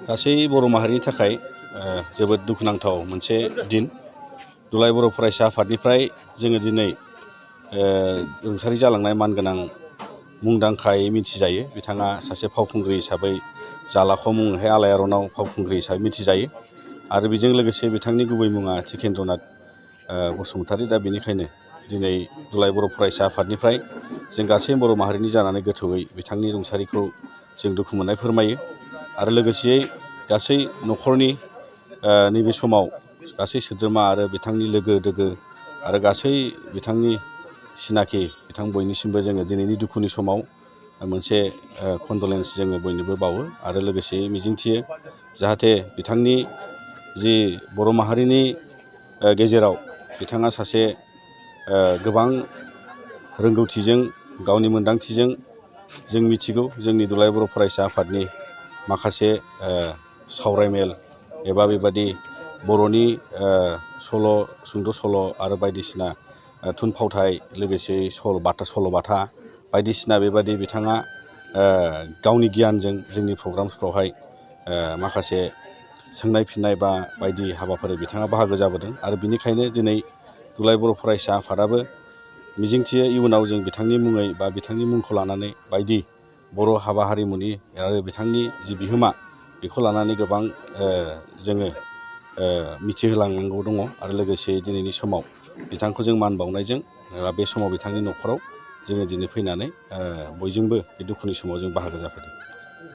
गासै बर' माहारिनि थाखाय जोबोद दुखुनांथाव मोनसे दिन। दुलाराय बर' फरायसा आफादनिफ्राय जोङो दिनै रुंसारि जालांनाय मानगोनां मुंदांखायै मिथिजायो। बिथाङा सासे फावखुंग्रि हिसाबै जालाखौ मुङैहाय आलायारनाव फावखुंग्रि हिसाबै मिथिजायो आरो बेजों लोगोसे बिथांनि गुबै मुङा टिकेन्द्रनाथ बसुमतारी। दा बेनिखायनो दिनै दुलाराय बर' फरायसा आफादनिफ्राय जों गासै बर' माहारिनि जानानै गोथौयै बिथांनि रुंसारिखौ जों दुखु मोननाय फोरमायो आरो लोगोसेयै गासै न'खरनि नैबे समाव गासै सोद्रोमा आरो बिथांनि लोगो दोगो आरो गासै बिथांनि सिनाखि बिथां बयनिसिमबो जोङो दिनैनि दुखुनि समाव मोनसे कन्डलेन्स जोङो बयनोबो बावो आरो लोगोसेयै मिजिंथियो जाहाथे बिथांनि जि बर' माहारिनि गेजेराव बिथाङा सासे गोबां रोंगौथिजों गावनि मोन्दांथिजों जों मिथिगौ जोंनि दुलाराय बर' फरायसा आफादनि माखासे सावरायमेल एबा बेबादि बर'नि सल' सुंद' सल' आरो बायदिसिना थुनफावथाय लोगोसे सल'बाथा बायदिसिना बेबादि बिथाङा गावनि गियानजों जोंनि प्रग्रामसफ्रावहाय माखासे सोंनाय फिन्नाय बा बायदि हाबाफारि बिथाङा बाहागो जाबोदों आरो बिनिखायनो दिनै दुलाराय बर' फरायसा आफादाबो मिजिंथियो इयुनाव जों बिथांनि मुङै बा बिथांनि मुंखौ लानानै बायदि बर' हाबा हारिमुनि आरो बिथांनि जि बिहोमा बेखौ लानानै गोबां जोङो मिथिहोलांनांगौ दङ आरो लोगोसे दिनैनि समाव बिथांखौ जों मान बावनायजों बे समाव बिथांनि न'खराव जोङो दिनै फैनानै बयजोंबो बे दुखुनि समाव जों बाहागो जाफैदों।